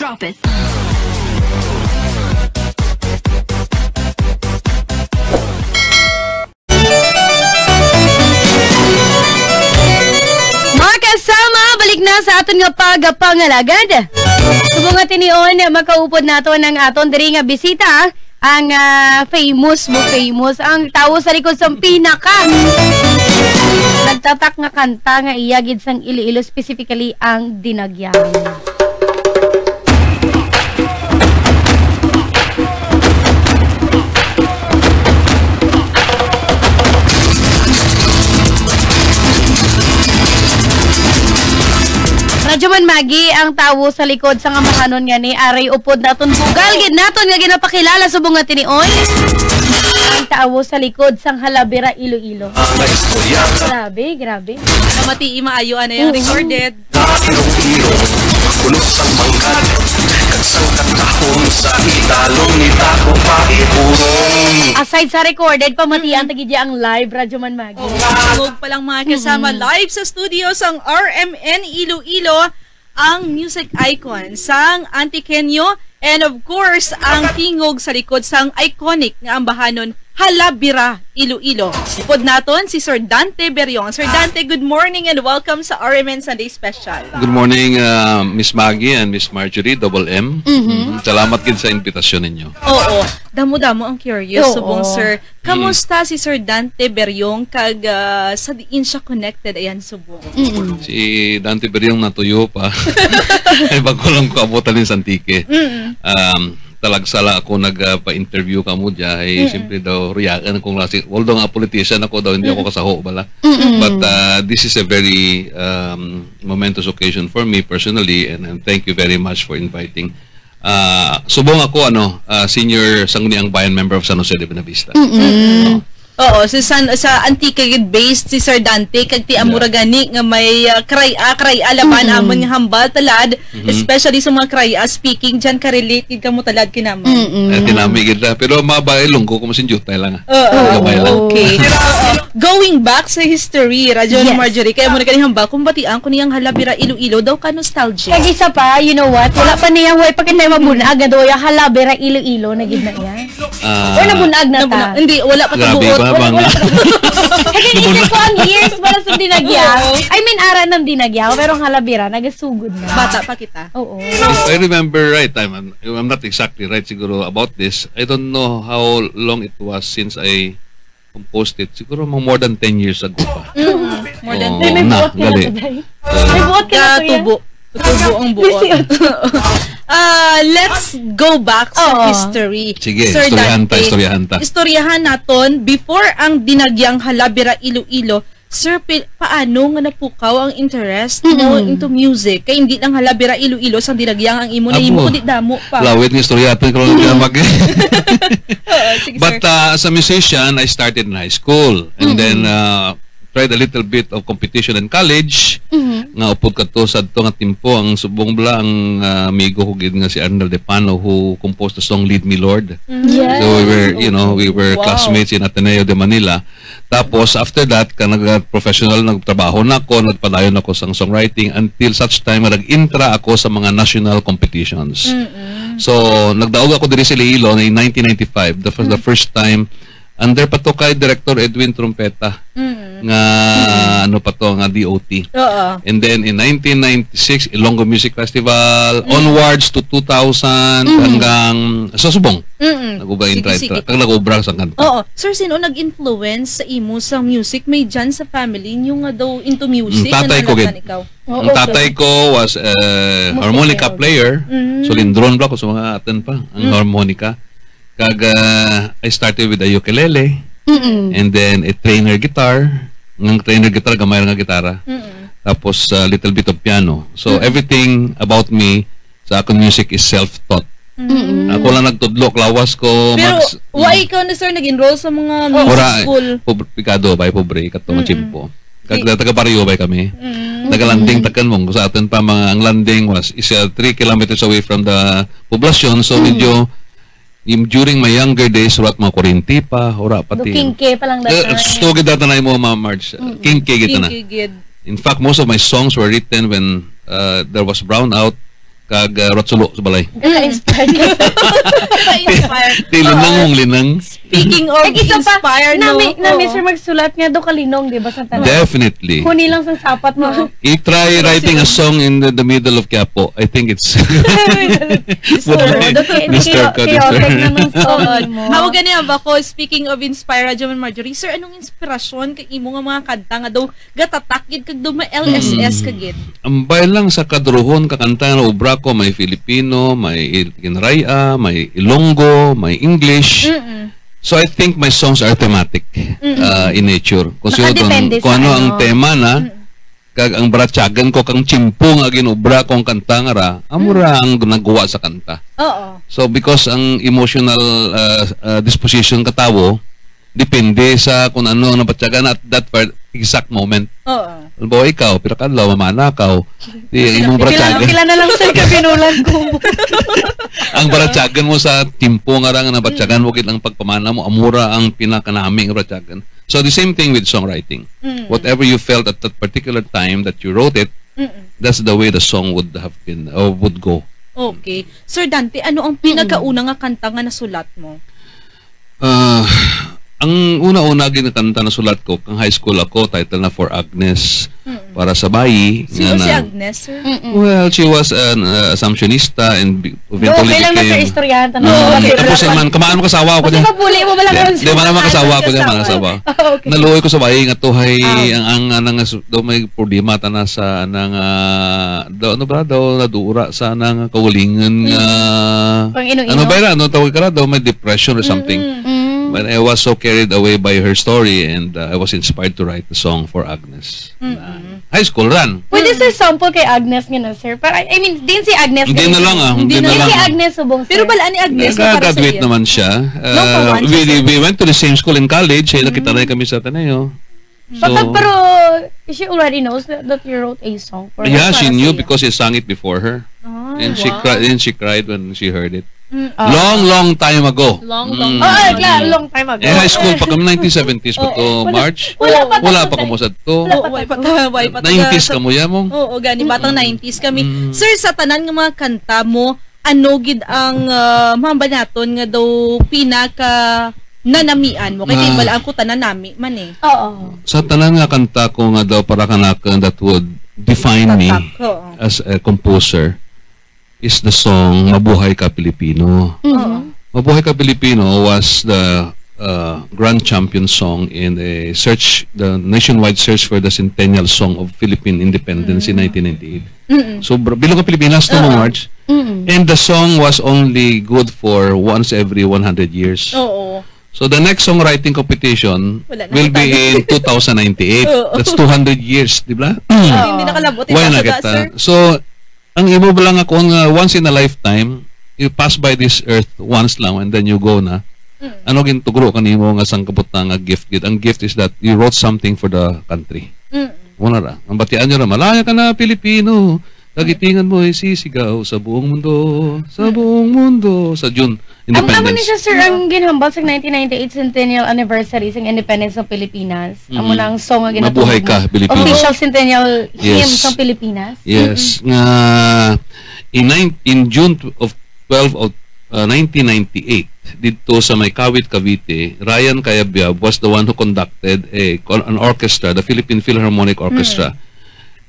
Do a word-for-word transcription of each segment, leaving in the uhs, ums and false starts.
Drop it. Mga kasama, balik na sa aton nga pagpangalagad. Subong nga tinion, makaupod nato ang aton diri nga bisita, ang, ah, famous mo, famous, ang tawo sa likod sang pinaka nagtatak nga kanta nga iya gid sang Iloilo, specifically ang Dinagyang. Radyo Man Magi ang tawo sa likod sang ambahanon nga ni aray upod naton, bugal gid naton nga ginapakilala subong nga tinion. Ang tawo sa likod sang Halabira, Iloilo. Grabe, grabe. Pamati, maayo anay ang recorded. Sa Iloilo, kulop sang bangkad, kag sang katahom sa italom ni Taco Paipuron. Aside sa recorded, pamatian ta gid ang live, Radyo Man Magi. Tingog pa lang, mga kasama, live sa studio sang R M N Iloilo, ang music icon sang Antiqueño, and of course, ang tingog sa likod sang iconic nga ambahanon, Halabira, Iloilo. Upod naton si Sir Dante Beriong. Sir Dante, good morning and welcome sa R M N Sunday Special. Good morning, uh, Miss Maggie and Miss Marjorie, Double M. Mhm. Salamat gid sa imbitasyon ninyo. Oo, damo-damo ang curious, Oo. subong, sir. Kamusta si Sir Dante Beriong kag, ah, sa diin siya connected ayan subong? Mm-mm. Si Dante Beriong natuyo pa. Ay, bago lang ko abutan ni Santique. Mm-mm. Um, talagsa lang ako nag, ah, pa-interview kamo diya. Ay, Mm-mm. siyempre daw, riyaan akong klase. Although nga politician ako daw, hindi ako Mm-mm. kasaho bala. Mm-mm. But, ah, this is a very, um, momentous occasion for me personally, and, and thank you very much for inviting. Ah, subong ako, ano, ah, senior Sangguniang Bayan member of San Jose de Buenavista. Mm-mm. Oo. Oo, si San, sa Antique gid based si Sir Dante, kag ti Yeah. amura gani nga may, ah, kray-a, kray-a laban Mm-mm. amon nga hambal talad, Mm-hmm. especially sa mga kray-a speaking, diyan ka-relate gid kamo talad kinamo. Mm-mm. Eh, tinami gid na. Pero mabay lungko ko masinjutay lang, ah. Oo. Gamay lang. Okay. Pero, oo, going back sa history, Rajon Yes. Marjorie, kaya mo na gani hambal, kung batian ko niyang Halabira Iloilo, daw ka nostalgic. Kag isa pa, you know what? Wala pa niya, way pa kita mabunag nga daw yung Halabira Iloilo na gid na iya. Ah. Or nabunag na ta? Nabunag. Hindi, wala pa Grabe tabuot. ba, Wala, bang wala pa tabuot. Kaya Nabunag. isip ko ang years para sa Dinagyang. Oo. I mean, ara ng Dinagyang, pero ang Halabira, nagasugod na. Bata pa kita. Oo. If I remember right, I'm, I'm, I'm not exactly right siguro about this. I don't know how long it was since I composed it. Siguro mga more than ten years ago pa. Mm, more than Oo, ten. May na, buot ka na gali. today. Oo. May buot ka na, kuya. Katubo. Tutubo ang buot. Lucy, oh. Ah, let's go back sa Oo. history. Sige, Sir istoryahan ta, Dante. istoryahan ta. Istoryahan naton, before ang Dinagyang Halabira Iloilo, Sir, pi-, paano nga napukaw ang interest mo Mm-mm. into music? Kay hindi lang Halabira Iloilo sang Dinagyang ang imo nahimo, Abo. kundi damo pa. Lawit nga istorya aton karon, Mm. Kuya Mag. Oo, sige, But, sir. uh, as a musician, I started in high school. And Mm-mm. then, uh, tried a little bit of competition in college. Mm-hmm. Nga upod kadto sa adto nga timpo, ang subong bala, ang, uh, amigo ko gid nga si Arnel Depano, who composed the song Lead Me Lord. Mm-hmm. Yes. So we were, you know, we were Wow. classmates in Ateneo de Manila. Tapos, after that, ka nag-professional, nagtrabaho na ako, nagpadayon ako sa songwriting until such time nga nag-intra ako sa mga national competitions. Mm-mm. So, nagdaog ako diri sa Iloilo in nineteen ninety-five, the fir-, the Mm. first time, under pa to kay Director Edwin Trompeta, Mm-mm. nga, Mm-mm. ano pa to, nga D O T. Oo. And then, in nineteen ninety-six, Ilonggo Music Festival, Mm. onwards to two thousand, Mm-mm. hanggang sa subong. Mm-mm. Nag-ubra Sige, intra-intra. sige. Kag nag-ubra sa kanta. Oo. Sir, sino nag-influence sa imo sa music? May dyan sa family niyo nga daw into music? Mm, tatay ko gid. Ikaw? Oo, Ang tatay okay. ko was, uh, Musician. harmonica player. Mm. So, lindron bala ko sa mga aton pa, ang Mm. harmonica. Kag, uh, I started with a ukulele, Mm-mm. and then a trainer guitar. Ngang trainer guitar, gamay lang nga gitara. Mm-mm. Tapos, a little bit of piano. So, Mm-mm. everything about me sa akong music is self-taught. Mm. Ako lang nagtudlo, lawas ko, Pero, mag-, wa mm. ikaw na, sir, nag-enroll sa mga Oo. music Wala, school? pob-, pikado, bay, pobre, kato nga Mm-mm. tiyempo. Kag Di- taga baryo, bay, kami. Mm. Taga Landing, Mm. takan mo. Sa aton pa, mga, ang Landing was, is, uh, three kilometers away from the poblasyon. So, Mm. medyo, yung, during my younger days, wala mga kuryente pa, wala pati. Do kinke pa lang that Eh, time. Gusto gid na tanan mo, Ma'am Marge. Mm-mm. Kinke gid na. Kinke gid. In fact, most of my songs were written when, uh, there was brownout. kag, ah, Ratsulo sa balay. Naka-inspire ka. Naka-inspire. Di linang mong linang. Speaking of Nag-isa pa, inspire, no? nami, nami, Oo. sir, magsulat nga do kalinong, di ba, sa tanan? Definitely. Huni lang sa sapat mo. I-try writing a song in the, the middle of Quiapo. I think it's Gusto would mo, be Doctor Hindi disturb kayo ka, chaotic disturb. naman sa Oo. mo. Hawa gani ang bako, speaking of inspire, Radyo Man Marjorie, sir, anong inspirasyon kay imo nga mga kanta nga daw gatatak gid kag daw ma-L S S ka gid? Ambay lang sa kadruhon ka kanta nga obra ko, may Filipino, may Il-, Kinaraya, may Ilonggo, may English. Mm-mm. So I think my songs are thematic, Mm-mm. uh, in nature. Kung sino Nakadepende dun, kung sa ano ang ano. tema na, Mm. kag ang baratyagan ko kang tiyempo nga ginobra kong kanta nga ra, amo Mm. ra ang nagwa sa kanta. Oo. So because ang emotional, uh, uh, disposition ka tawo, depende sa kung ano ang nabatyagan at that part, exact moment. Oo. Halimbawa, ikaw, pila ka adlaw, mamanakaw. Di, ang imong Pila, baratyagan. pila na lang, sir, ka binulan ko. Ang baratyagan mo sa timpo nga ra nga nabatyagan mo, gid ang pagpamana mo, amo ra ang pinakanami nga baratyagan. So, the same thing with songwriting. Mm. Whatever you felt at that particular time that you wrote it, Mm-mm. that's the way the song would have been, or would go. Okay. Sir Dante, ano ang Mm-mm. pinakauna nga kanta nga nasulat mo? Ah, ang una-una gid nga kanta na sulat ko, kang high school ako, title na For Agnes, Mm. para sa bayi, Sino nga si na Agnes, sir? Mm-mm. Well, she was an, uh, Assumptionista and be-, Do, eventually okay lang na, sir, became istoryahan, tanong. Oo, okay. Tapos naman, kamaan mo kasawa ko Kasi niya. mapuli mo, wala Di, ka di, wala man kasawa ko niya, Kasawa. man kasawa. Ah, okay. Naluoy ko sa bayi nga to, hay, Ah. ang, ang, ang, ang, daw may problema, tana sa, nang, ah, daw, ano ba, daw, nadura sa, nang kaugalingon nga, Mm. Pang ino-ino. ano ba yun? Ano tawag ka na? Daw may depression or something. Mm-mm. Mm. But I was so carried away by her story and, uh, I was inspired to write the song For Agnes. Mm-mm. High school run. Pwede, sir, sample kay Agnes nga na, sir? Para, I mean, din si Agnes Hindi na ganito. lang, ah. Hindi Hindi na na Din lang. si lang. Agnes subong, sir. Pero bala ni Agnes, nga para sa Nag-graduate iya. naman siya. No, Uh, pawan we, siya, sir. we went to the same school in college. Siya Mm. nakita na kami sa Ateneo. Patag, So, pero she already knows that, that you wrote a song for her. Yeah, she Para knew sa iya. because I sang it before her. Ah, And she wow. cried, and she cried when she heard it. Mm. Ah. Long, long time ago. Long, long Mm. Oh, time ah, ago. long time ago. Eh, high school pa kami, nineteen seventies pa Oo, to, wala, March. wala pa Wala tayo pa kamo sa to. Wala pa Oo, wala pa tayo. ta-, wala pa tayo Nineties ta-, kamo, ya, mong? Oo, gani, batang Mm. nineties kami. Mm. Sir, sa tanan nga mga kanta mo, ano gid ang, ah, mahambal naton nga daw pinaka nanamian mo? Kay Ah. timbal ang kuta nanami man eh. Oo. Sa tanan nga kanta ko nga daw para kanakon that would define me Tatak, oo. as a composer, is the song Mabuhay Ka Pilipino. Mhm. Oo. Mabuhay Ka Pilipino was the, uh, grand champion song in a search, the nationwide search for the centennial song of Philippine independence in Mm. nineteen ninety-eight. Mm-mm. So, br-, bilog ka Pilipinas, no, Oo. March? Mm-mm. And the song was only good for once every one hundred years. Oo. So, the next songwriting competition Wala na will be kita. in two thousand ninety-eight. Oo. That's two hundred years, di ba? Oo. Hindi nakalabot, Why ikaw na sa kita? taas, sir. So, ang imo ba lang ako nga once in a lifetime, you pass by this earth once lang and then you go na. Mm. Ano gintugro kanimo nga sang kabutang nga gift gid? Ang gift is that you wrote something for the country. Mm. Wala ra. Ang batian nyo ra, "Malaya ka na, Pilipino. Kagitingan mo ay sisigaw sa buong mundo, sa Mm. buong mundo." Sa June, Ang amo ni Independence. siya, sir, ang ginhambal sa nineteen ninety-eight centennial anniversary sa independence ng Pilipinas. Amo Mm. na ang song nga Mabuhay ginatawag ka, na Pilipino. Official centennial hymn Yes. sa Pilipinas. Yes, Mm-mm. nga in nine, in June tw-, of twelve of, uh, nineteen ninety-eight, dito sa may Kawit, Cavite, Ryan Cayabyab was the one who conducted a, an orchestra, the Philippine Philharmonic Orchestra. Mm.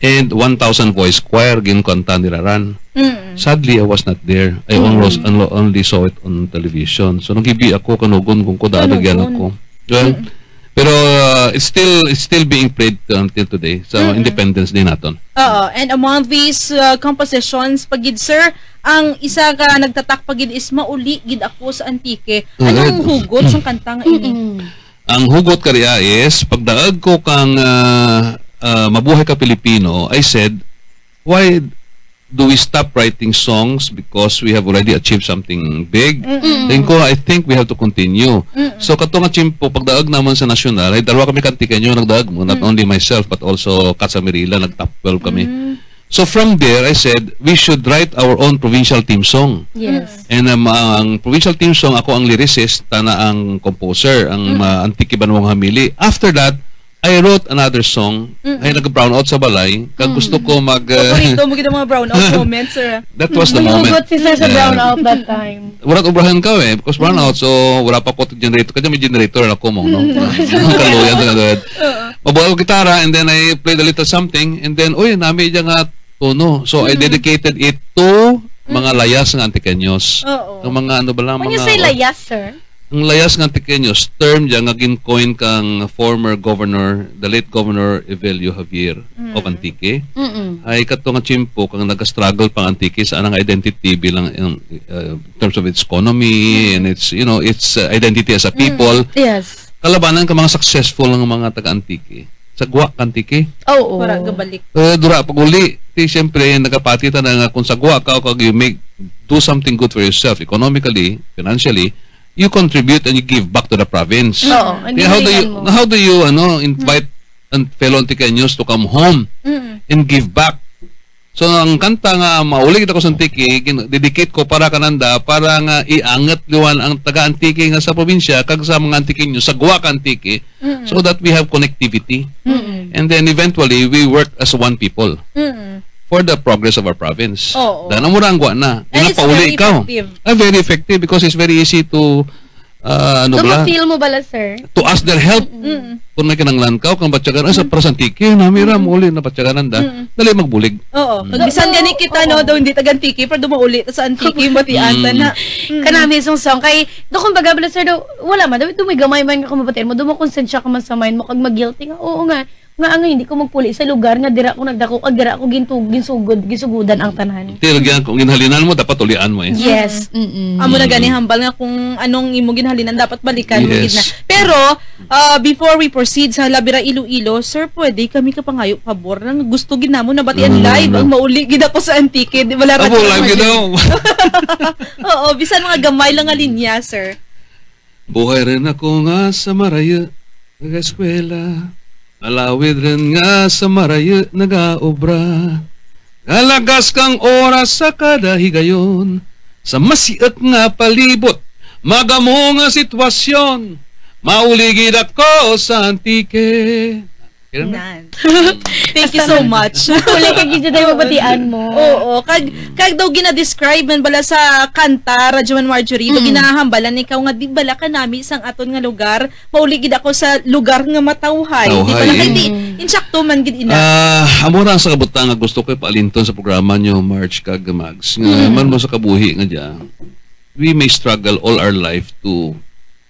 And one thousand voice choir, ginkanta nila ran. Mm. Sadly, I was not there. I Mm. almost, onlo-, only saw it on television. So, nagibi ako, kanugon kung ko, daan Kanugon. nagyan ako. Well, Mm. pero, uh, it's still, it's still being played until today. So, Mm-mm. Independence Day naton. Oo, and among these, uh, compositions, pa gid, sir, ang isa ka nagtatak pa gid is Mauli Gid Ako sa Antique. Mm, Anong eh, hugot sang kanta nga ini? Mm-mm. Ang hugot kariya is, pagdaag ko kang, ah, ah, Mabuhay Ka Pilipino, I said, "Why do we stop writing songs because we have already achieved something big?" Mm-mm. Then ko, "I think we have to continue." Mm-mm. So, kato nga tiyempo, pagdaag naman sa nasyonal, ay dalawa kami ka Antiqueño nagdaag mo, not Mm. only myself, but also Katsa Mirila, nag-top twelve kami. Mm. So from there, I said, "We should write our own provincial theme song." Yes. And, um, ang provincial theme song, ako ang lyricist, tana ang composer, ang, Mm. uh, Antique Banwang Hamili. After that, I wrote another song. Mm-mm. Ay, nag-brownout sa balay. Kag Mm. gusto ko mag, uh, Paborito mo gid ang mga brownout moments, sir. That was the May moment. Hugot si sir sa Yeah. brownout that time. Wala obrahan ka eh. Because brownout, so wala pa ko generator. Kaya may generator na ko mo, no? Mm. Kaluyan sa kadawat. Oo. Mabuhay ko gitara, and then I played a little something, and then, uy, nami dyan nga tono. So, I Mm. dedicated it to mga Mm. layas nga Antiqueños. Oo. Ang mga ano ba lang, When you mga say layas, sir? Ang layas nga Antiqueños, term dyan nga gin-coin kang former governor, the late Governor Evelio Javier Mm. of Antique. Mm-mm. Ay kato nga tiyempo kang nag-struggle pa ang Antique sa anang identity bilang, um, uh, in terms of its economy Mm. and its, you know, its, uh, identity as a Mm. people. Yes. Kalabanan ka mga successful nga mga taga Antique. Sa Guwa, Antique. Oo. Wala gabalik. Eh, dura pag uli, ti siyempre nagapati ta na nga kung sa Guwa ka, kag you make, do something good for yourself economically, financially, you contribute and you give back to the province. Oo, ang Kaya how do you, ginhalinan mo. how do you, ano, invite and fellow Antiqueños to come home Mm. and give back? So, ang kanta nga Mauli Gid Ako sa Antique, gin-, dedicate ko para kananda, para nga iangat liwan ang taga Antique nga sa probinsya, kag sa mga Antiqueño, sa Guwa ka Antique, Mm. so that we have connectivity. Mm. And then eventually, we work as one people Mm. for the progress of our province. Oo. Dan amo ra ang Guwa na. And Ina it's pauli very ikaw. effective. Ah, very effective because it's very easy to, ah, ano So, bala? ma-feel mo bala, sir? To ask their help. Mm. Kung may kinahanglan ka, kung batyagan, ay, sa Mm. para sa Antique, nami ra, Mm. mauli na batyagan da. Mm. Dali magbulig. Oo. Mm. Pag bisan So, gani kita, no, oo. daw hindi taga Antique, pero dumauli ta sa Antique, batian ta Mm. na. Mm. Kanami isang song, kay, do, kumbaga, bala, sir, do, wala man, daw, do may gamay man nga kumabatian mo, do mo konsensya ka man sa mind mo, kag mag-guilty nga, oo nga, nga, nga, hindi ko magpuli sa lugar nga dira ko nagdako, kag dira ko gintug-, ginsugod, gisugudan ang tanan. Pero gyan, kung ginhalinan mo, dapat ulian mo eh. Yes. Mm. Mm-mm. Amo na gani Mm. hambal nga kung anong imo ginhalinan, dapat balikan mo gid na. Yes. Pero, ah, before we proceed sa Halabira Iloilo, sir, pwede kami kapangayo pabor nga gusto gid namo nabatian Mm. live ang Mauli Gid Ako sa Antique. Di, wala ra Abo, tayo live gid mag- daw. Oo, bisan mga gamay lang nga linya, sir. Buhay rin ako nga sa marayo, nag-eskwela. Alawid rin nga sa marayo, nag-aobra. Galagas kang oras sa kada higayon. Sa masiot nga palibot, magamo nga sitwasyon. Mauli gid ako sa Antique. Kaya na? Nan. Thank you so much. Kulay ka gid tayo mabatian mo. Oo, kag, kag daw gina-describe man bala sa kanta, Radyo Man Marjorie, daw Mm. ginahambalan ikaw nga di bala ka nami sang aton nga lugar, mauli gid ako sa lugar nga matawhay. Di ba Tawhay, lang? Kay eh. Di, Mm. insakto man gid ina. Ah, amo ra ang sa kabutang nga gusto ko ipaalinton sa programa nyo, March kag Mags, nga Mm. man mo sa kabuhi nga dya, we may struggle all our life to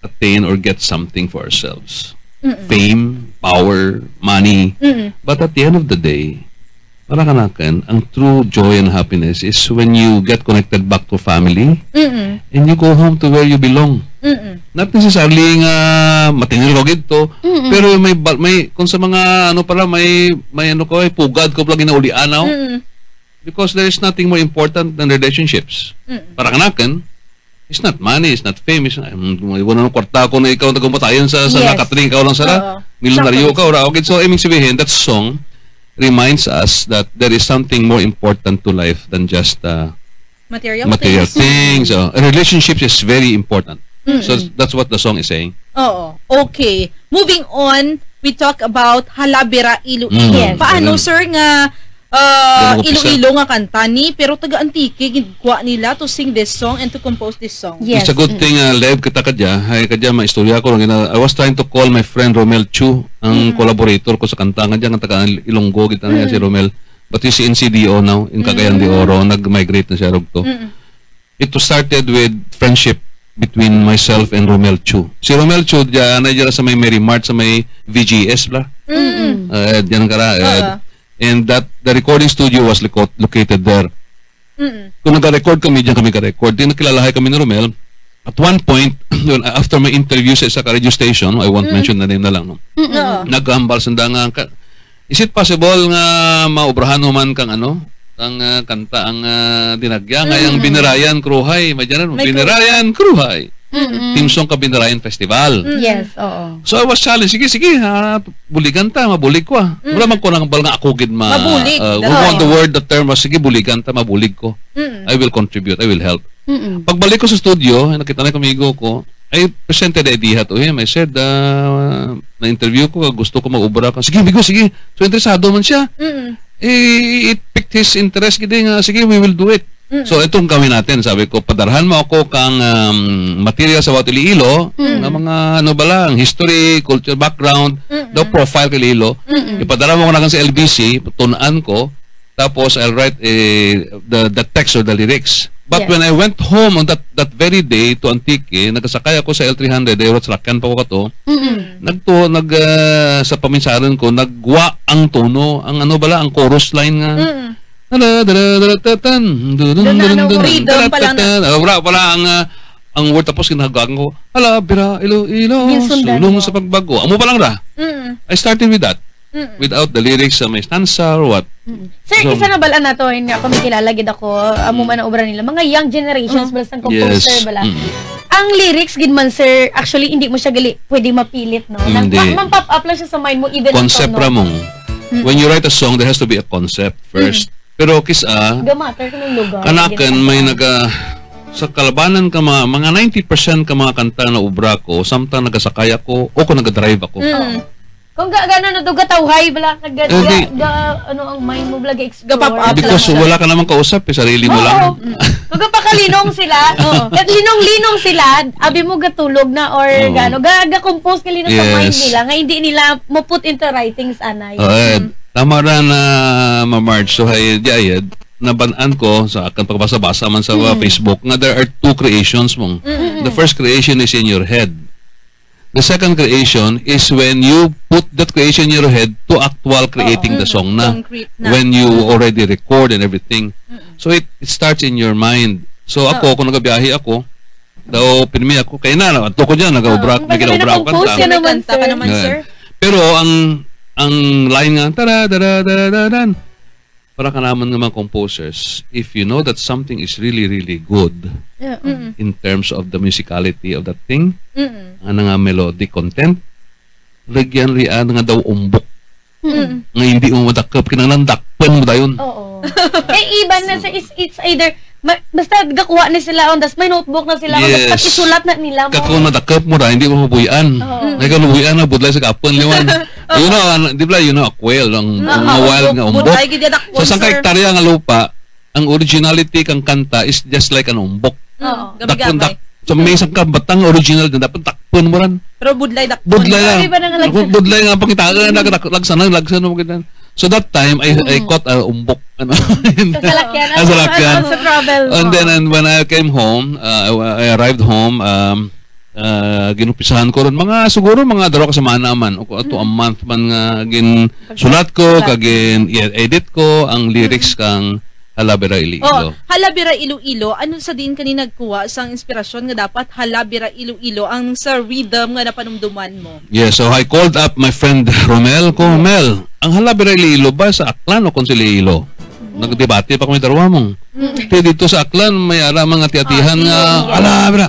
attain or get something for ourselves. Mm-mm. Fame, power, money. Mm-mm. But at the end of the day, para kanakan, ang true joy and happiness is when you get connected back to family Mm-mm. and you go home to where you belong. Mm-mm. Not necessarily nga matinil ko gid to, Mm-mm. pero may bal-, may, kung sa mga ano pala, may, may ano ko, may pugad ko pala ginaulian, no? Mm-mm. Because there is nothing more important than relationships. Mm-mm. Para kanakan, it's not money, it's not fame, it's not, mm, wala nang kwarta ko na ikaw ang tagumpatayon sa, sa Yes. nakatring ka lang sara. Oo. Milyonaryo Sakto. ka, ora, okay. So, I mean, sabihin, that song reminds us that there is something more important to life than just, uh, Material material things. things. Uh, relationships is very important. Mm-mm. So, that's what the song is saying. Oo. Okay. Moving on, we talk about Halabira Iloilo. Mm. Yes. Paano, Ganun. sir, nga, ah, Ganun umpisa. Iloilo nga kanta ni, pero taga Antique, gid-, kuha nila to sing this song and to compose this song? Yes. It's a good Mm. thing, uh, live kita kadya. Hay kadya, maistorya ko lang. Gina-, I was trying to call my friend Romel Chu, ang Mm. collaborator ko sa kanta. Nga dyan, ang taga Ilonggo, kita na Mm. si Romel. But he's in C D O now, in Cagayan de Mm. Oro. Nag-migrate na siya rugto. Mm. It was started with friendship between myself and Romel Chu. Si Romel Chu, dyan, na dyan sa may Mary Mart, sa may V G S, bla? Mm. Uh, dyan ka ra, uh, Oo. And that, the recording studio was loco-, located there. Mm. Kung nag-record kami, dyan kami ka-record. Di nakilalahay kami ni Romel. At one point, yun, after my interview sa isa ka radio station, I won't Mm. mention the name na lang, no? Mm-mm. Oo. Naghambal sanda nga, ka-, is it possible nga maobrahan mo man kang ano? Ang, ah, kanta, ang, ah, dinagya, nga yung Mm. Binirayan Kruhay, may dyan, May Binirayan Kruhay. Mm-mm. Theme song ka Binirayan Festival. Mm. Yes, oo. So I was challenged, "Sige, sige, ah, buligan ta, mabulig ko, ah." Mm. Wala man ko nang bal nga ako gid ma-, Mabulig, ah, we that's want the all. word, the term, ah, "Sige, buligan ta, mabulig ko. Mm. I will contribute, I will help." Mm-mm. Pagbalik ko sa studio, nakita na kamigo ko, I presented the idea to him. I said, ah, "Na-interview ko, gusto ko mag-obra ka." "Sige, amigo, sige." So, interesado man siya. Mm-mm. Eh, it picked his interest gid nga, "Sige, we will do it." Mm. So, itong gawin natin, sabi ko, "Padarahan mo ako kang, um, materials about Iloilo, Mm. nga mga, ano ba lang, history, culture, background, Mm-mm. the profile kay Iloilo." Mm-mm. Ipadara mo ko na sa L B C, tunan ko, tapos I'll write, eh, the, the text or the lyrics." But Yes. when I went home on that, that very day to Antique, nagasakay ako sa L three hundred, eh, wala salakyan pa ko kato. Mm-mm. Nagto-, nag, ah, sa paminsaron ko, nagwa ang tono, ang ano bala, ang chorus line nga. Mm-mm. Dara, dara, dara, tatan, dudun, Doon na, dudun, ano, dudun, rhythm dara, pa lang na. tatan. Ah, wala, wala ang, ah, ang word, tapos ginagawa ko, "Hala, bira, Iloilo, Ginsundan sulong mo. sa pagbago." Amo pa lang ra. Mm. I started with that. Mm. Without the lyrics sa may stanza or what. Mm. Sir, So, isa na bala nato, yun nga, kung may kilala gid ako, amo Mm. man ang obra nila. Mga young generations, Mm. bala sang composer, Yes. bala. Mm. Ang lyrics gid man, sir, actually, hindi mo siya gali pwede mapilit, no? Nag-, Hindi. ma-, ma-pop up lang siya sa mind mo, even ang Concept tono. ra mong. Mm. When you write a song, there has to be a concept first. Mm. Pero kis-a, Gamatter ka ng lugar, kanakan, ginawa. may naga-, sa kalabanan ka mga, mga ninety percent ka mga kanta na obra ko, samtang nagasakay ako o kung nagadrive ako. Mm. Oo. Kung ga-, gano na to, gatawhay, bala, nag-, Eh, ga-, di ga-, ano ang mind mo, bala, ga-explore. Ga-pop up Because lang siya. wala ka namang kausap, eh, sarili mo Oo. lang. Mm. Kung gapakalinong sila, Oo. at linong-linong sila, abi mo gatulog na or Oo. gano, ga-, ga-compose ka linong sa mind Yes. nila, nga hindi nila mo-put into writings, anay. Oo, eh, Mm. tama ra na, Ma Marge, so, hay, di, ayad, naban-an ko sa akon pagbasa-basa man sa, uh, Mm. Facebook nga there are two creations mong. Mm. The first creation is in your head. The second creation is when you put that creation in your head to actual creating Oo. the song na. Concrete na. When you already record and everything. Mm. So it, it starts in your mind. So Oo. ako, kung nagabiyahe ako, daw pinmi ako, kaya na, ato ko dyan, nagaobra, Oo. may ginaobra ako Nag-compose kanta. ka May naman, kanta ka sir. naman, Yeah. sir. Pero ang, ang line nga, tara, dara, dara, dara, dan. Para ka naman nga mga composers, if you know that something is really, really good Yeah. Mm-mm. in terms of the musicality of that thing, Mm-mm. ang nga melodic content, lagyan riyan nga daw umbok. Mm. Nga hindi mo madakop, kinahanglan dakpan mo dayon. Oo. Eh, iban na sa is, it's either, ma-, basta gakuha na sila on, tas may notebook na sila, Yes. pag isulat na nila mo. Kako nadakop mo ra, hindi mo mabuhian. Oo. May kalubuhian na, budlay sa kapon, liwan. Oo. You know, ano, di ba, you know, a quail, ang, Oo. ang wild nga umbok. Budlay gid yan, a quail, Sa sangka sir. hektarya nga lupa, ang originality kang kanta is just like an umbok. Oo. Mm, Dakpon, gabay-gabay. dak-, sa may isang kabatang original na dapat dakpon mo ran. Pero budlay dakpon. Budlay lang. Iba na nga lang. Ako, budlay nga pangitaan na, dak-, lagsanan, lagsanan mo kita. So that time, I, I Mm. caught a umbok. Ano? Sa salakyan. Ah, salakyan. Ano, sa travel. And then, and when I came home, uh, I, I arrived home, um, ah, ginumpisahan ko ron. Mga, siguro, mga dalawa ka semana man, o ato a Mm. month man nga ginsulat ko, Sulat. kag gin-, i-edit ko ang lyrics Mm. kang Halabira Iloilo. Oh, Halabira Iloilo, ano sa diin ka ni nagkuha sang inspirasyon nga dapat Halabira Iloilo ang sa rhythm nga napanumduman mo? Yes, so I called up my friend Romel. Ko, Mm. "Mel, ang Halabira Iloilo ba sa Aklan o kon sa Iloilo?" Mm. Nagdebate pa kami darwa mong. Mm. Kaya dito sa Aklan, may ara mga ati-atihan Ah, nga, Iloilo. "Halabira!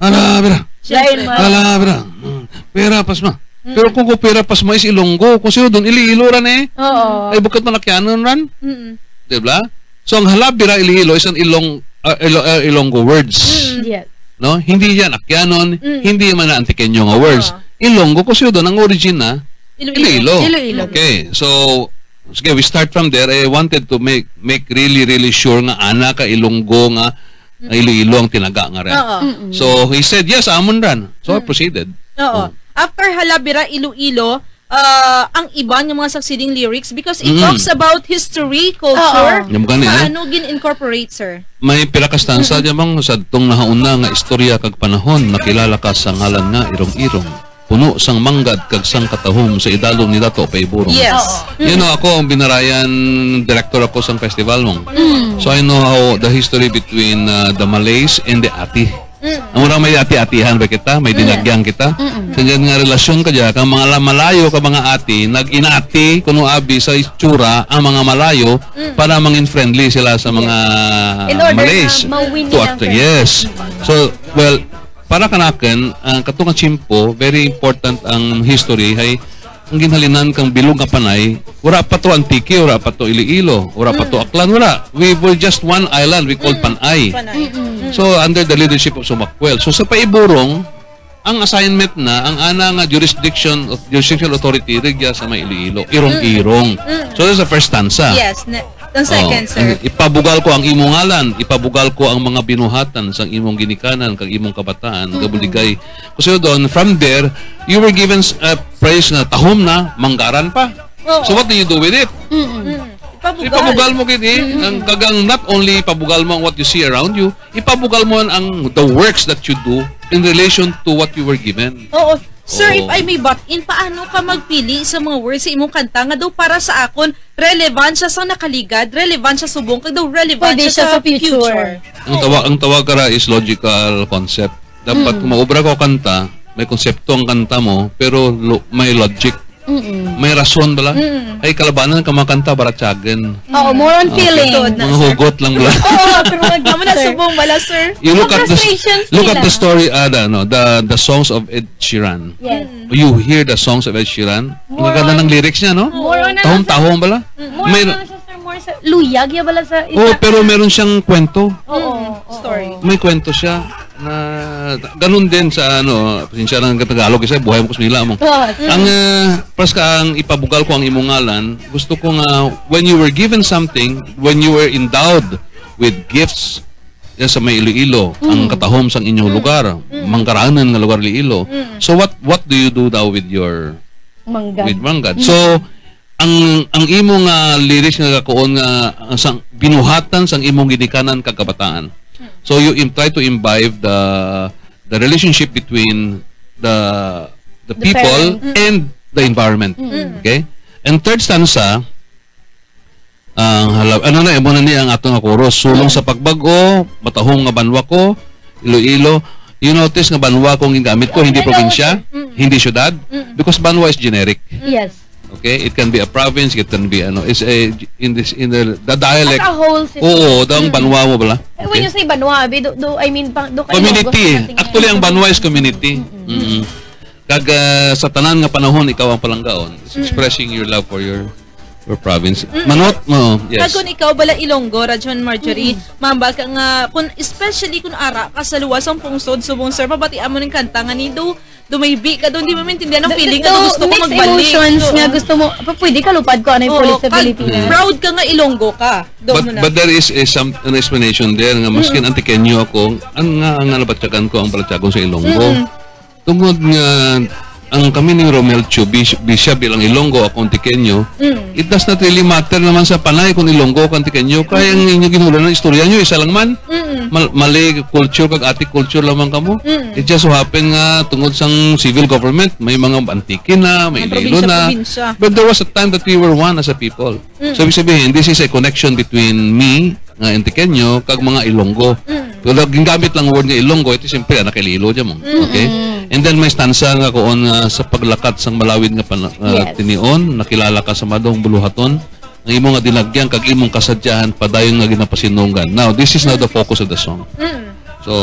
Halabira! Siyempre. Halabira! Mm. Pera pasma." Mm. Pero kung ko pera pasma is Ilonggo, kung sino doon, Iloilo ran eh. Oo. Ay, bukod man Akyanon ran. Mm. Di ba? So, ang Halabira Iloilo is an Ilong-, uh, Ilo-, uh, Ilonggo words. Mm. Yes. No? Hindi yan Akyanon, Mm. hindi man na Antiqueño nga words. Oo. Ilonggo, kung sino doon, ang origin na Iloilo. Iloilo. Iloilo. Okay, so, sige, we start from there. I wanted to make, make really, really sure nga ana ka Ilonggo nga, nga Mm. Iloilo ang tinaga nga rin. Oo. Mm-mm. So, he said, "Yes, amon ran." So, I Mm. proceeded. Oo. Oh. After Halabira, Iloilo, ah, ang iban nga mga succeeding lyrics because it Mm. talks about history, culture. Oo. Yung gani, eh. Paano gin-incorporate, sir? May pira ka stanza Mm. diyan bang sa tong nahauna nga istorya kag panahon, nakilala ka sa ngalan nga Irong-Irong, puno sang manggad kag sang katahom sa idalom ni Dato Paiburong. Yes. Oo. You know, ako ang Binarayan director ako sang festival mong. Mm. So I know how the history between, uh, the Malays and the Ati. Mm. Ang murag may ati-atihan ba kita? May Mm. dinagyang kita? Mm-mm. Kaya nga relasyon ka dyan, kang mga la-, Malayo ka mga ati, nag-inati, kuno abi sa itsura, ang mga Malayo, Mm. para mangin friendly sila sa Yes. mga In order Malays. na ma-win To nilang act-, friendship. yes. So, well, para kanakin, ang katong tiyempo, very important ang history, hay ang ginhalinan kang bilog nga Panay, wala pa to Antique, wala pa to Iloilo, wala pa to Mm. Aklan, wala. We were just one island we called Mm. Panay. Panay. Mm-mm. So, under the leadership of Sumakwel. So, sa Paiburong, ang assignment na, ang ana nga jurisdiction, jurisdictional authority, rigya sa may Iloilo, irong-irong. Mm. So, that's the first stanza. Yes. Ne-, ang second, Oh, sir. Ipabugal ko ang imong ngalan, ipabugal ko ang mga binuhatan sang imong ginikanan kag imong kabataan, Mm. gabuligay. Kasi doon, from there, you were given s-, a phrase na tahom na, manggaran pa. Oo. So what do you do with it? Mm-mm. Mm. Ipabugal. Ipabugal mo gid, eh. Mm-mm. Ang kagang, not only ipabugal mo ang what you see around you, ipabugal mo ang the works that you do in relation to what you were given. Oo. Sir, if Oo. I may butt in, paano ka magpili sa mga words sa imong kanta nga daw para sa akon, relevant siya sa nakaligad, relevant siya subong, kag daw relevant Pwede siya siya sa sa future? future? Ang tawa-, ang tawag ka ra is logical concept. Dapat Mm. kung maobra ko kanta, may konsepto ang kanta mo, pero lo-, may logic. Mm-mm. May rason bala. Mm-mm. Ay, kalabanan ka makanta, baratyagan. Oo, more on Oo, feeling. okay. Mga hugot lang bala. Oo, pero wag Amo na, sir. Subong bala, sir. You look Ang at the s-, frustrations look at nila. the story, ah, the, no, the, the songs of Ed Sheeran. Yes. Mm. You hear the songs of Ed Sheeran? Ang More ganda on ng lyrics niya, no? More on ano, Tahong-tahong bala. Mm. More May on ano siya, sir, more sa luyag, ya bala sa Oh, isa pero meron siyang kwento. Oo, Mm. oo. Story. May kwento siya. Na, ganun din sa, ano, pasensya lang ang Tagalog, kasi buhay mo ko sa Manila mo. Oh, Ang, ah, pas ka ang ipabugal ko ang imong ngalan, gusto ko nga, when you were given something, when you were endowed with gifts, yan sa may Iloilo, ang Mm. katahom sang inyong Mm. lugar, Mm. mangkaranan nga lugar Iloilo. Mm. So what, what do you do daw with your Manggad. with manggad? Mm. So, ang, ang imo nga lyrics nga kakuon nga, ah, sang binuhatan sang imong ginikanan kag kabataan. So you im-, try to imbibe the, the relationship between the, the The people parent. Mm. and the environment. Mm. Okay? And third stanza, ang hala-, ano na, imo na ni ang ato nga chorus. Sulong sa pagbag-o, matahom nga banwa ko, Iloilo. You notice nga banwa kong gingamit ko, hindi Ano, probinsya, sir? Mm. hindi syudad, Mm. because banwa is generic. Yes. Okay? It can be a province, it can be, ano, is a, in this, in the, the dialect. As a whole system. Oo, daw ang Mm. banwa mo bala. Eh, when Okay? you say banwa, abi, do, do, I mean, pang, do kayo Community. gusto natin Actually, ang yan? banwa is community. Mm-mm. Mm-mm. Kag, ah, sa tanan nga panahon, ikaw ang palanggaon. It's Mm-mm. expressing your love for your, your province. Mm-mm. Manot mo, yes. Kag kung ikaw bala Ilonggo, Radyo Man Marjorie, Mm. mamba ka nga, kung, especially kung ara ka sa luwas sang pungsod, subong, sir, mabatian mo ning kanta nga ni do, dumaybi ka doon, di mo maintindihan ang Do, feeling do, nga gusto ko mixed magbalik. emotions Oo. nga gusto mo, pa-, pwede ka lupad ko, ano yung Oo, police sa kag Pilipinas. proud ka nga Ilonggo ka. Doon But, mo na. but there is a, some, an explanation there nga maskin Mm. Antiqueño ako, ang nga, ang nga nabatyagan ko ang balatyagon sa Ilonggo. Mm. Tungod nga ang kami ni Romel Chu, bis-, bisya bilang Ilonggo, ako Antiqueño, Mm. it does not really matter naman sa panay kung Ilonggo ka Antiqueño. Kaya ang Mm. inyo ginhulunan, istorya nyo, isa lang man. Mm. Mal-, mali culture kag ati culture lamang kamo. Mm. It just so happen nga tungod sang civil government, may mga Antique na, may Ang Iloilo probinsya, na. probinsya. But there was a time that we were one as a people. Mm. So, ibig sabihin, this is a connection between me, nga Antiqueño, kag mga Ilonggo. Mm. Pero gingamit lang word nga Ilonggo, ito siyempre, anak Iloilo dyan mo. Mm. Okay? Mm. And then may stanza nga kuon nga sa paglakat sang malawid nga pana-, ah, Yes. tinion, nakilala ka sa madong buluhaton, ang imo nga dinagyang kag imong kasadyahan padayon nga ginapasinunggan. Now, this is now the focus of the song. Mm. So,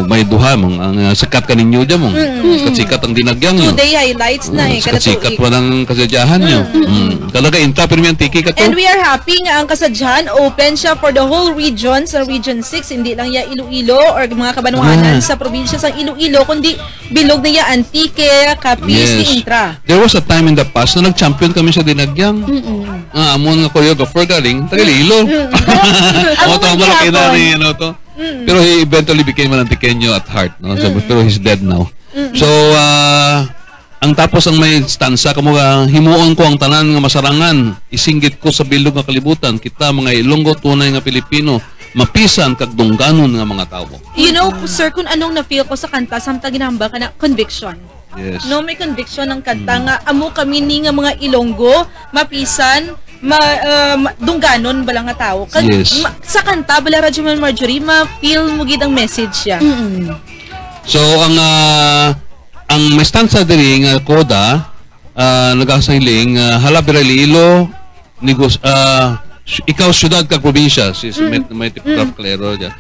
may duha mong, ang, ah, sikat ka ninyo dyan mong. Mm. Sikat-sikat ang dinagyang nyo. Today highlights na Mm, eh, kada sikat-sikat tuig. pa ng kasadyahan nyo. Mm. Mm. Talaga, inta, pero may Antique ka to. And we are happy nga ang kasadyahan open siya for the whole region, sa Region six, hindi lang ya Iloilo or mga kabanwahanan Ah. sa probinsya sang Iloilo, kundi bilog na ya Antique, Capiz, Yes. ni Intra. There was a time in the past na nag-champion kami sa dinagyang. Mm-mm. Ah, amon nga choreographer galing, taga Iloilo. Mm. Ako Ako tama man laki na gihapon. ni, ano to. Mm. Pero he eventually became an Antiqueño at heart, no? So, Mm. pero he's dead now. Mm. So, ah, ang tapos ang may stanza, kamo nga, "Himuon ko ang tanan nga masarangan, isinggit ko sa bilog nga kalibutan, kita mga Ilonggo, tunay nga Pilipino, mapisan kag dungganon nga mga tawo." You know, sir, kung anong na-feel ko sa kanta, samtang ginahambal ka na, conviction. Yes. No, may conviction ang kanta Mm. nga, "Amo kami ni nga mga Ilonggo, mapisan, ma-, ah, ma-, dungganon bala nga tawo." Kag Yes. ma-, sa kanta, bala, Radyo Man Marjorie, ma-feel mo gid ang message siya. Mm-mm. So, ang, ah, ang may stanza diri nga coda, ah, nagasiling, ah, "Hala, bira Iloilo, negos-, ah, sy-, ikaw syudad kag probinsya," si Mm. Sumet, may Mm. tipograph klaro dyan.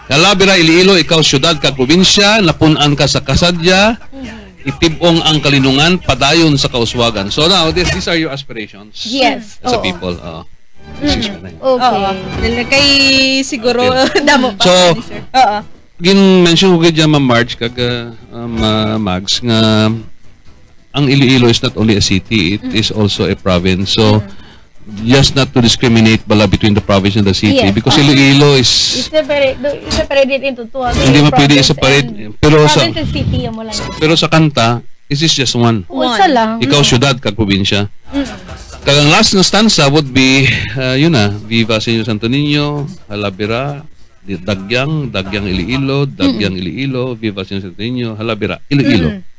"Hala, bira Iloilo, ikaw syudad kag probinsya, napun-an ka sa kasadya, Mm. itibong ang kalinungan, padayon sa kauswagan." So now, this, these are your aspirations Yes. as a Oo. people. Oo. This is Mm. what I Okay. Oo. Dahil kay siguro Okay. damo pa So, ni sir. Oo. Gin-mention ko gid dyan, Ma'am Marge, kag, ah, um, ah, Mags, nga ang Iloilo is not only a city, it Mm. is also a province. So, Mm. just not to discriminate bala between the province and the city, Yes. because Ah. Iloilo is It's separated, it's separated into two, ah, Hindi mapwede province i-separate, and, pero sa province and city, amo lang. Pero sa kanta, this is just one. Oo, isa One. lang. Ikaw, Mm. syudad, kag probinsya. Mm. Kag ang last nga stanza would be, ah, yun na, Viva Señor Santo Niño, Halabira, di-, Dagyang, Dagyang Iloilo, Dagyang Mm. Iloilo, Viva Señor Santo Niño, Halabira, Iloilo. Mm.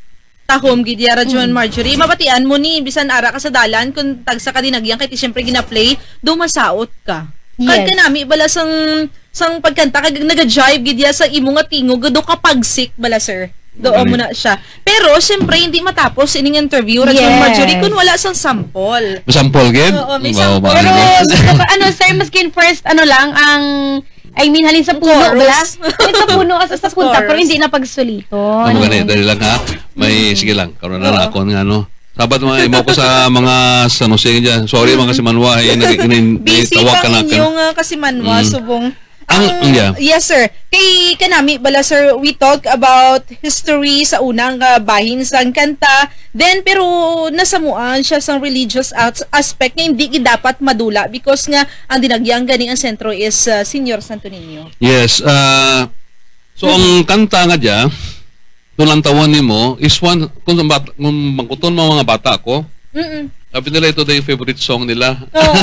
Tahom gid ya, Radyo Man Mm. Marjorie. Mabatian mo ni, bisan ara ka sa dalan, kung tagsa ka dinagyang, kay ti siyempre gina-play, dumasaot ka. Kag Yes. kanami bala sang, sang pagkanta, kag naga-jive gid ya sa imo nga tingog, do ka pagsik bala, sir. Do Correct. mo na siya. Pero, siyempre, hindi matapos ining interview, Radyo Man Yes. Marjorie, kung wala sang sample. May sample gid? Oo, may Wow, sample. Pero, bakit? gusto ko, ano, sir, maskin first, ano lang, ang, I mean, halin sa Ang puno, chorus. bala? Halin sa puno, asa sa Basta punta, pero chorus. hindi na pagsulito. Ano Ano? gani? Dali lang, ha? May, Mm. sige lang. Karon na Oo. lang ako nga, ano. Sabat mga imo ko sa mga San Jose dyan. Sorry, mga Mm. Simanwa, eh, nag-, nag-, Busy nagtawag ka kang na ka. inyong, ah, kasimanwa, Mm. subong. Ang, Ang, yeah. yes, sir. Kay kanami bala, sir, we talk about history sa unang, ah, bahin sang kanta. Then, pero nasamuan siya sang religious as-, aspect nga hindi gid dapat madula because nga ang dinagyang gani ang sentro is, ah, Señor Santo Niño. Yes, ah, so ang Mm. kanta nga dya, Tulantawon Nimo is one, kung, sa bat-, kung mangkuton mo mga bata ko, Mm-mm. sabi nila ito daw yung favorite song nila. Oo.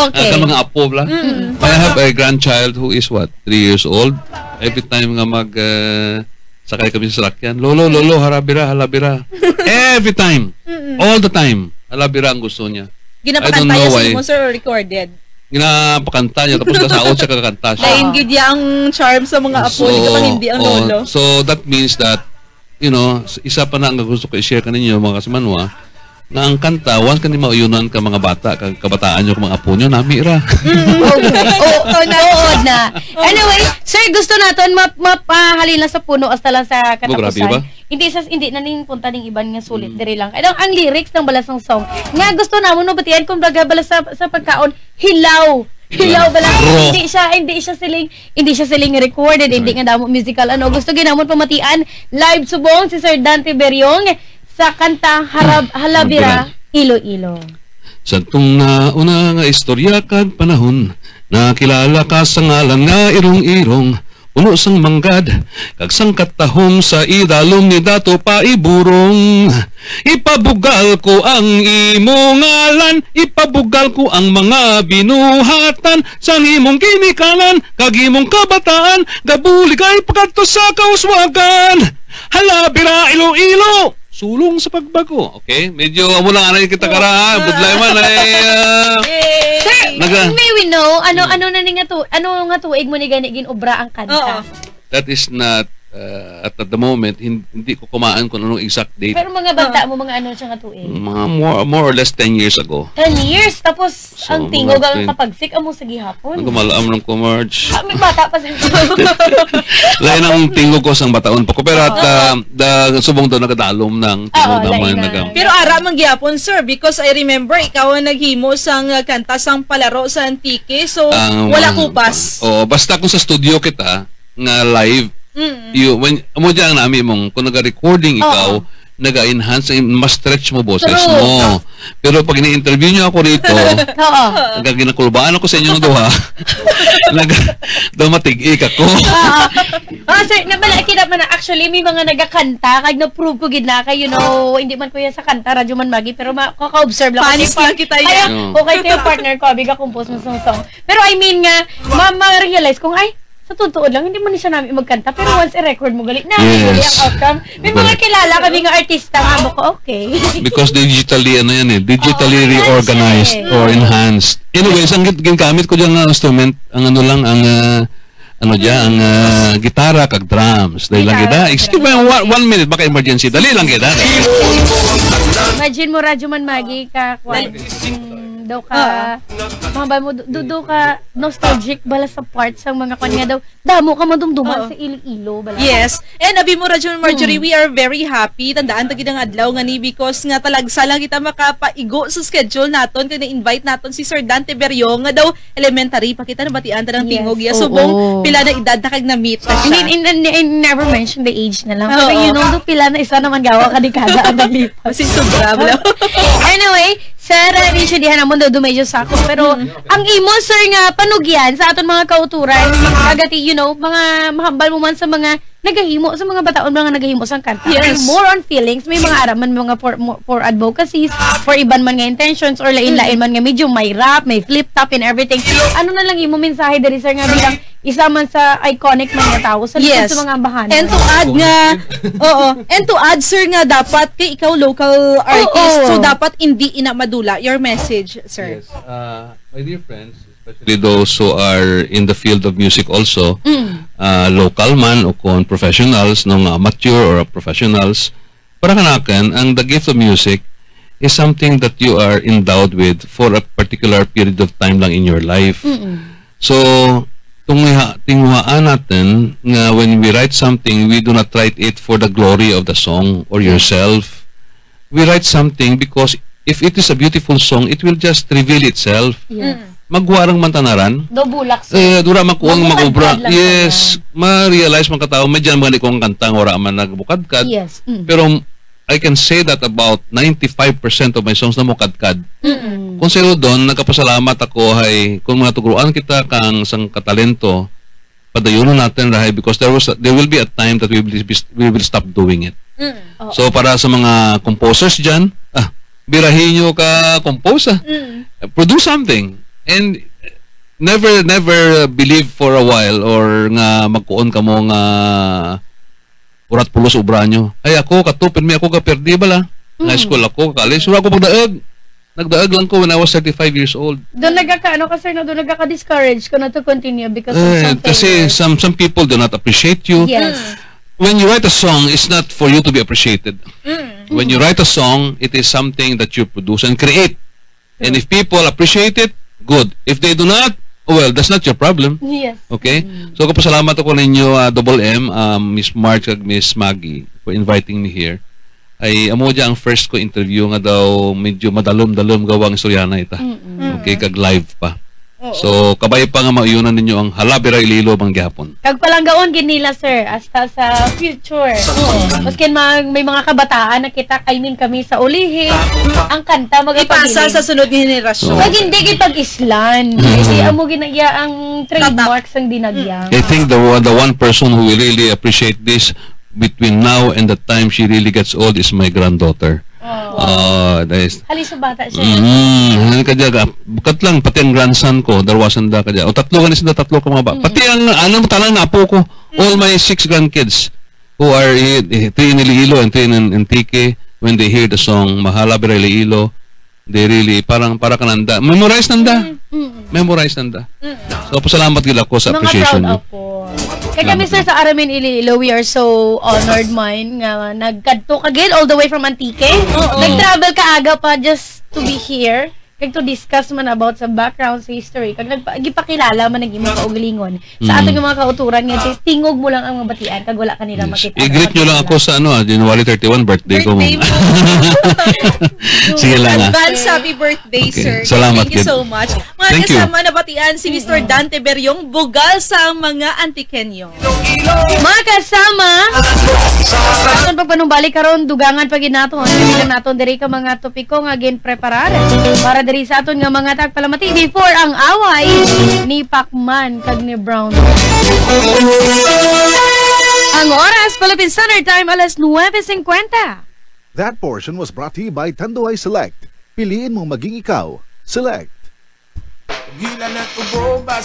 Okay. Ang mga apo, bla. Mm-mm. I have a grandchild who is, what, three years old. Every time nga mag, ah, sakay kami sa salakyan, "Lolo, lolo, halabira, halabira." Every time. Mm-mm. All the time. Halabira ang gusto niya. I don't Ginapakanta know niya sa why. imo, sir, or recorded? Ginapakanta niya, tapos nasaot siya, kakanta siya. Lain gid ya ang charm sa mga apo, So, di ka pang hindi ang oh, lolo. so that means that, you know, s-, isa pa na ang gusto ko i-share kaninyo, mga kasimanwa, na ang kanta, once ka ni mauyunan ka mga bata, ka-, kabataan nyo, mga apo nyo, nami ra. Mm. Oo, oo, oo na. Anyway, sir, gusto naton map-, map-, ah, halin lang sa puno hasta lang sa Bo, grabe katapusan. ba? Hindi sa, hindi na ning punta ning iban nga sulit Mm. diri lang. Ano ang lyrics ng balasang song? Nga gusto namon mabatian kung baga bala sa, sa pagkaon, hilaw. Hilaw bala. Raw. Hindi siya, hindi siya siling, hindi siya siling recorded, hindi Right. nga damo musical. Ano, gusto gyud namon pamatian live subong si Sir Dante Beriong sa kanta Harab-, Halabira, Halabira. Iloilo. Sa tong nauna nga istorya kag panahon, nakilala ka sa ngalan nga Irong-Irong, puno sang manggad, kag sang katahom sa idalom ni Dato Paiburong. Ipabugal ko ang imo ngalan, ipabugal ko ang mga binuhatan sang imong ginikanan, kag imong kabataan, gabulig ay pagkadto sa kauswagan. Halabira, Iloilo, sulong sa pagbago. Okay? Medyo amo lang anay kita kara, ha? Budlay man ay, ah, Yay! Sir, naga- may we know, ano, Mm. ano na ni nga tu-, ano nga tuig mo ni gani gin-obra ang kanta? Oo. That is not, uh, at, at the moment, hin-, hindi ko kumaan kung anong exact date. Pero mga bata Oo. mo, mga ano siya nga tuig? Mga more, more or less ten years ago. Ten years? Tapos, So, ang mga tingog ang ten. kapagsik, amo sa gihapon. Nagumalaam lang ko, Marge. Ah, may bata pa sa Lain ang tingog ko sang bataon pa ko. Pero at, Oo. uh, the, subong daw nagadalom ng tingog Oo, naman lain na. naga- Pero ara man gyapon, sir, because I remember ikaw ang naghimo sang, uh, kanta sang palaro sa Antique. So, Ang wala mga kupas. Oo, basta kung sa studio kita, nga live, Mm. you, when, amo dyan ang nami mong, kung naga-recording ikaw, Oo. naga-enhance, eh, mas stretch mo boses True. mo. Pero pag ini-interview niyo ako rito, Oo. naga-, ginakulbaan ako sa inyong duha, nag-, dumatig-ik ako. Oo. Ah, sir, nabala, kita man na, actually, may mga nagakanta, kag na-prove ko gid na kay, you know, hindi man ko yan sa kanta, Radyo Man Magi, pero ma-, kaka-observe lang. Fans Kasi lang par-, kita kaya, yan. Oo. okay, ito yung partner ko, abi, ga-compose mo sa song. Pero I mean nga, ma-, ma-realize kong, ay, sa totoo lang, hindi man siya namin magkanta, pero once i-record mo, galit na, Yes. galit ang outcome. May mga Correct. kilala kami nga artista nga mo ko, okay. Because digitally, ano yan eh, digitally Oo, enhanced reorganized eh. or enhanced. Anyways, ang gin-, ginagamit ko dyan nga instrument, ang ano lang, ang, ah, ano dyan, ang, ah, gitara kag drums. Dali lang Gitara kita. kag Excuse me, drums. one, one minute, baka emergency. Dali lang kita. Imagine mo, Radyo Man Magi, ka, kwan. Dali. Mm, Daw ka, mahambal mo, du-, du-, du ka nostalgic bala sa part sang mga kwan nga daw, damo ka madumduman Oo. sa Iloilo, bala. Yes. And abi mo, Rajon Marjorie, Mm. we are very happy. Tandaan ta gid ang adlaw nga ni because nga talagsa lang kita makapaigo sa schedule naton kay na-invite naton si Sir Dante Beriong nga daw elementary pa kita nabatian ta ng Yes. tingog ya. Subong, Oo. pila na edad na kag na-meet na siya. I mean, in, in, in, never mention the age na lang. Pero Oo. you know, do pila na isa naman gawa ka dekada ang naglipas. Kasi sobra, bro. Anyway, Sir, uh, Richard, dihan naman daw medyo sakop. Pero Mm. ang imo, sir, nga panugyan sa aton mga kauturan, agati, you know, mga mahambal mo man sa mga nagahimo, sa mga bataon, mga nagahimo sang kanta. Yes. More on feelings, may mga araman, mga for, mo- for advocacies, for iban man nga intentions, or lain-lain Mm. man nga medyo may rap, may flip top and everything. Ano na lang imo mensahe diri, sir, nga bilang isa man sa iconic man nga tawo sa likod Yes. sa mga ambahanan? And to add nga, oo, and to add, sir, nga dapat kay ikaw local artist, Oo. so dapat hindi ina madula your message, sir. Yes, uh, my dear friends, especially those who are in the field of music also, Mm. uh, local man o kon professionals, no, nga amateur or professionals, para kanakan, ang the gift of music is something that you are endowed with for a particular period of time lang in your life. Mm-mm. So, tunguha-, tinguhaan natin nga when we write something, we do not write it for the glory of the song or Yes. yourself. We write something because if it is a beautiful song, it will just reveal itself. Yes. Mm. Magwa rang mantanaran. Daw bulak siya. Eh, dura makuha ang Mabukadkad mag-obra. lang Yes, siya. ma-realize man katawo, may dyan mga di ko ang kanta nga wala man nagbukadkad. Yes. Mm. Pero I can say that about ninety-five percent of my songs na mukadkad. Mm-mm. Kung sa iyo doon, nagkapasalamat ako ay kung mga tugroan kita kang sang katalento, padayunon natin rahay because there was a- there will be a time that we will be, we will stop doing it. Mm. Oo. So para sa mga composers dyan, ah, birahin nyo ka compose ah. Mm. Produce something. And never never believe for a while or nga magkuon kamo nga urat pulos obra nyo. Ay ako, katupin mi ako ka perdi bala. Nga Mm. school ako, college. Wala ako pagdaag. Nagdaag lang ko when I was thirty-five years old. Doon nagaka, ano ka, sir, no? Doon nagaka-discourage ko na to continue because of Eh, something kasi else. some some people do not appreciate you. Yes. When you write a song, it's not for you to be appreciated. Mm. When you write a song, it is something that you produce and create. And if people appreciate it, good. If they do not, oh well, that's not your problem. Yes. Okay? Mm. So, kapasalamat ako ninyo, ah, Double M, um, Miss March, kag Miss Maggie, for inviting me here. Ay, amo dya ang first ko interview nga daw medyo madalom-dalom gawang istoryahanay ta. Mm-mm. Okay, kag live pa. Oo. So, kabay pa nga mauyunan ninyo ang Halabira Iloilo man gyapon. Kag palanggaon gid nila, sir, hasta sa future. Oo. Maskin mag-, may mga kabataan na kita, I mean, kami sa ulihi, ang kanta Ipasa magapabilin. sa sunod nga henerasyon. Kag hindi gid pag-islan. Mm. Kasi amo ginaya ang trademark sang Dinagyang. I think the one, the one person who will really appreciate this between now and the time she really gets old is my granddaughter. Oh. Ah, that is Hali sa bata siya. Mm, ano ka dyan, ah, bukat lang, pati ang grandson ko, darwa sanda ka dyan. O tatlo ka ni sanda, tatlo ka mga ba. Mm. Pati ang, ano, tanan nga apo ko, all my six grandkids who are i-, i-, three in Iloilo and three in Antique, when they hear the song, Mahala Bira Iloilo, they really, parang, para ka nanda. Memorize nanda. Mm, mm. Memorize nanda. Mm. So, pasalamat gid ako sa Mga appreciation proud niyo. ako. Kay kami, Salamat sir, gid. sa Aramin Iloilo, we are so honored man nga nagkadto ka gid all the way from Antique. Oo. Nag-travel ka aga pa just to be here. Kag to discuss man about sa background, sa history. Kag nagpa-, gipakilala man ang imong kaugalingon sa Mm. aton nga mga kauturan nga ti-, tingog mo lang ang mga batian kag wala ka nila Yes. makita. I-greet nyo lang ako sa ano, ah, January thirty-one, birthday ko, Birthday ma'am. mo. Sige lang, ah. Advance happy birthday, Okay. sir. Salamat, Thank you kid. so much. Mga Thank you. kasama, nabatian si Mister Mm. Dante Beriong, bugal sa mga Antiqueño. Mga kasama, sa aton pagpanumbalik karon, dugangan pa gid naton. Kami lang naton diri ka mga topiko nga ginpreparar para diri sa aton nga mga tagpalamati before ang away ni Pacman kag ni Brown. Ang oras, Philippine Standard Time, alas nuwebe cincuenta. That portion was brought to you by Tanduay Select. Piliin mong maging ikaw. Select. Hila na tubo, bas-